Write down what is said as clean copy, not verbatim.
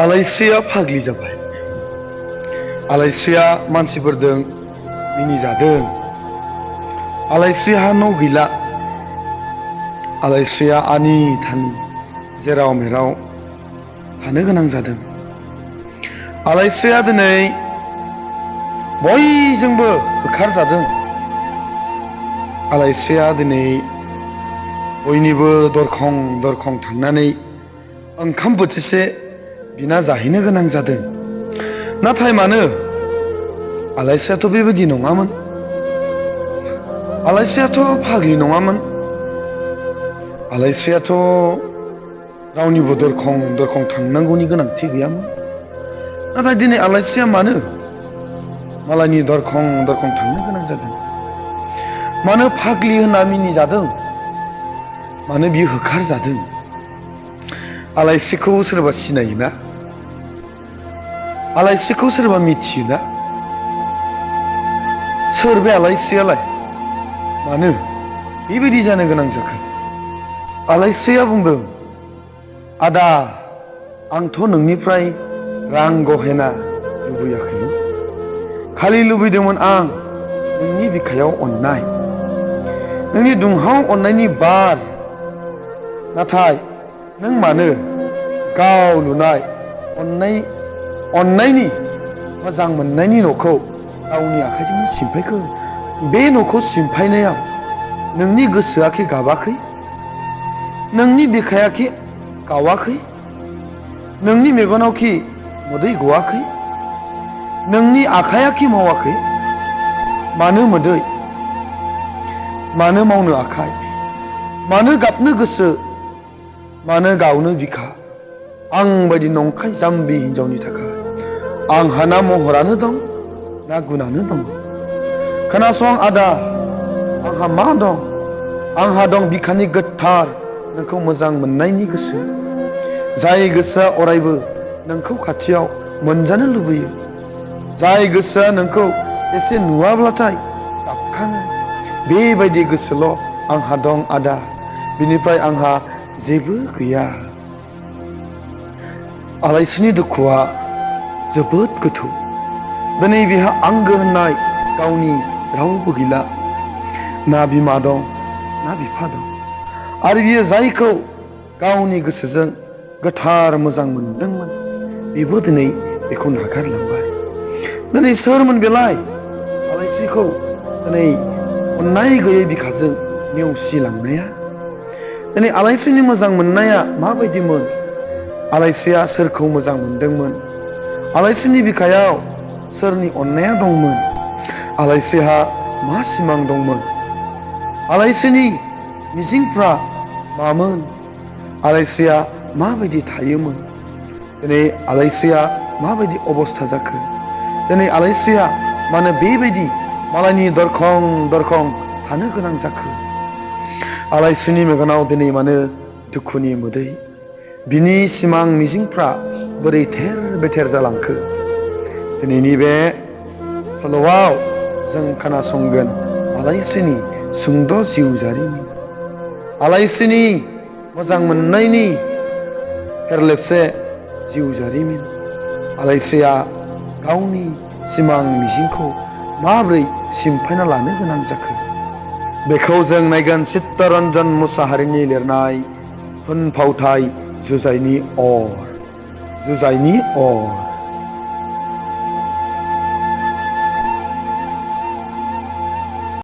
आलायस्रिया फाग्लि जाबाय। आलायस्रिया मानसिफोरजों मिनिजादों। आलायस्रिहा न' गैला। आलायस्रिया आनि थानि जेराव मेराव थानो गोनां जादों। आलायस्रिया दिनै बयजोंबो होखारजादों। आलायस्रिया दिनै बयनिबो दरखं दरखं थांनानै ओंखाम बोथिसे बिना जाहैनो गोनां जादों। नाथाय मानो आलायस्रियाथ' बेबायदि नङामोन। आलायस्रियाथ' फाग्लि नङामोन। आलायस्रियाथ' रावनिबो दरखं दरखं थांनांगौनि गोनांथि गैयामोन। नाथाय दिनै आलायस्रिया मानो मालायनि दरखं दरखं थांनो गोनां जादों? मानो फाग्लि होनना मिनिजादों? मानो बियो होखारजादों? आलायस्रिखौ सोरबा सिनायोना? आलायस्रिखौ सोरबा मिथियोना? सोर बे आलायस्रियालाय? मानो बेबायदि जानो गोनां जाखो? आलायस्रिया बुंदों, आदा, आंथ' नोंनिफ्राय रां गहेना लुबैयाखैमोन। खालि लुबैदोंमोन आं नोंनि बिखायाव अननाय, नोंनि दुंहाव अननायनि बार। नाथाय नों मानो गाव लुनाय अननायनि मोजां मोननायनि न'खौ गावनि आखाइजोंनो सिमफायखो? बे न'खौ सिमफायनायाव नोंनि गोसोआखि गाबाखै? नोंनि बिखायाखि गावाखै? नोंनि मेगनावखि मोदै गवाखै? नोंनि आखाइयाखि मावाखै? मानो मोदै? मानो मावनो आखाइ? मानो गाबनो गोसो? मानो गावनो बिखा? आं बायदि नंखाय जाम्बि हिनजावनि थाखाय आंहा ना महरानो दं ना गुनानो दं? खोनासं आदा, आंहा मा दं? आंहा दं बिखानि गोथार नोंखौ मोजां मोननायनि गोसो। जाय गोसोआ अरायबो नोंखौ खाथियाव मोनजानो लुबैयो। जाय गोसोआ नोंखौ एसे नुवाब्लाथाय गाबखाङो। बेबायदि गोसोल' आंहा दं आदा। बिनिफ्राय आंहा जेबो गैया। आलायस्रिनि दुखुआ जोबोद गोथौ। दिनै बिहा आंगो होननाय गावनि रावबो गैला। ना बिमा दं ना बिफा दं। आरो बियो जायखौ गावनि गोसोजों गोथार मोजां मोनदोंमोन, बेबो दिनै बेखौ नागारलांबाय। दिनै सोरमोन बेलाय आलायस्रिखौ दिनै अननाय गैयै बिखाजों नेवसिलांनाया? दिनै आलायस्रिनि मोजां मोननाया माबायदिमोन? आलायस्रिया सोरखौ मोजां मोनदोंमोन? आलायस्रिनि बिखायाव सोरनि अननाया दंमोन? आलायस्रिहा मा सिमां दंमोन? आलायस्रिनि मिजिंफ्रा मामोन? आलायस्रिया माबायदि थायोमोन? दिनै आलायस्रिया माबायदि अबस्था जाखो? दिनै आलायस्रिया मानो बेबायदि मालायनि दरखं दरखं थानो गोनां जाखो? आलायस्रिनि मेगनाव दिनै मानो दुखुनि मोदै? बिनि सिमां मिजिंफ्रा बोरै थेर बेथेर जालांखो? दिनैनि बे सल'आव जों खोनासंगोन आलायस्रिनि सुंद' जिउ जारिमिन। आलायस्रिनि मोजां मोननायनि फेरलेबसे जिउ जारिमिन। आलायस्रिया गावनि सिमां मिजिंखौ माबोरै सिमफायना लानो गोनां जाखो? बेखौ जों नायगोन चित्तरन्जन मुसाहारिनि लिरनाय थुनफावथाय जुजाइनि अर। जुजाइनि अर।